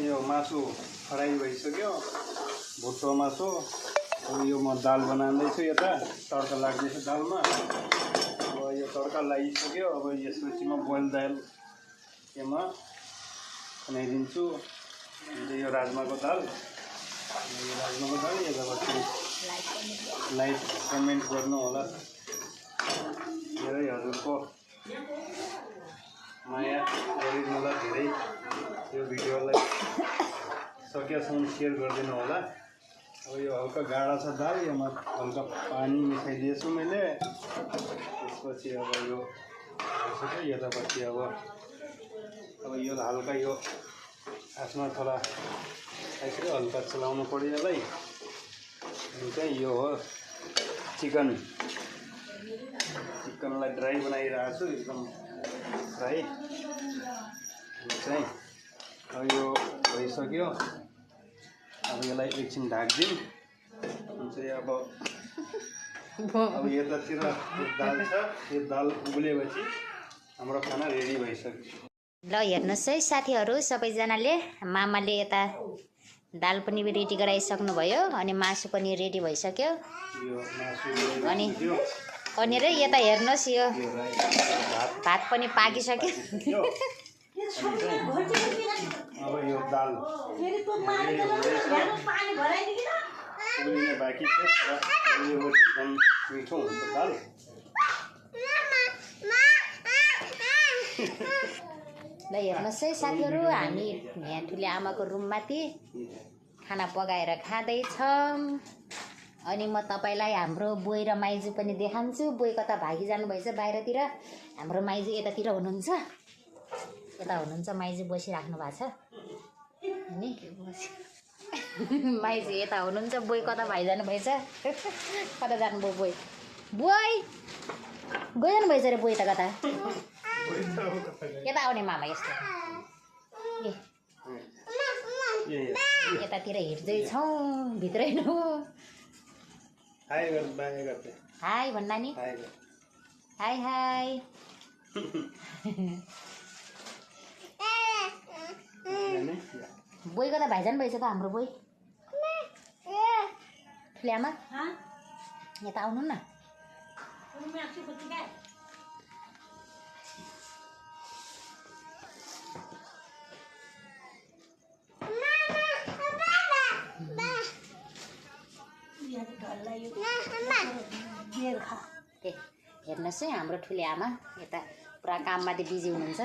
यो मासु फ्राई भइसक्यो, भुट्टो मासु। अब यो म दाल बनाउँदैछु, यता तड्का लाग्दैछ दालमा। अब यो तड्का लागिसक्यो। अब यसपछि म बोइल दाल यसमा बनाइदिन्छु। अन्त यो राजमाको दाल, यतापट्टि लाइक कमेन्ट गर्नु होला। धेरै हजुरको माया गरिदिनु होला, धेरै यो भिडियोलाई सकेसम्म सेयर गरिदिनु होला। अब यो हल्का गाढा छ दाल, यसमा हल्का पानी मिसाइदिएछु मैले। त्यसपछि अब यो यतापट्टि अब यो हल्का यो आफ्ना थोडा यसरी हल्का चलाउनु पऱ्यो यसलाई। अनि चाहिँ यो हो चिकनलाई ड्राई बनाइरहेको छु, एकदम फ्राई। चाहिँ अब यो भइसक्यो। अब यसलाई एकछिन ढाकिदिउँ। चाहिँ अब यतातिर दाल छ, यो दाल उब्लेपछि हाम्रो खाना रेडी भइसक्यो। ल हेर्नुहोस् है साथीहरू, सबैजनाले मामाले यता दाल पनि रेडी गराइसक्नु भयो अनि मासु पनि रेडी भइसक्यो। अनि र यता हेर्नुहोस् यो भात पनि पाकिसक्यो। अब यो दाल बाँकी छ, मिठो हुन्छ दाल। ल हेर्नुहोस् है साथीहरू, हामी यहाँ ठुले आमाको रुममाथि खाना पकाएर खाँदैछौँ। अनि म तपाईँलाई हाम्रो बोइ र माइजू पनि देखाउँछु। बोइ कता भागी जानुभएछ बाहिरतिर, हाम्रो माइजू यतातिर हुनुहुन्छ। यता हुनुहुन्छ माइजू, बसिराख्नु भएको छ। अनि माइजू यता हुनुहुन्छ, बोइ कता भागिजानु भएछ। कता जानुभयो बोइ? बोइ गइजानु भएछ अरे बोइ त कता। यता आउने मामा, यस्तो यतातिर हिँड्दैछौँ, भित्रै न। हाई भन्दा नि, हाई हाई। बोइ कता भाइजानु भएछ त हाम्रो बोइ? ठुले आमा यता आउनु न। हेर्नुहोस् है हाम्रो ठुले आमा यता पुरा काममा बिजी हुनुहुन्छ।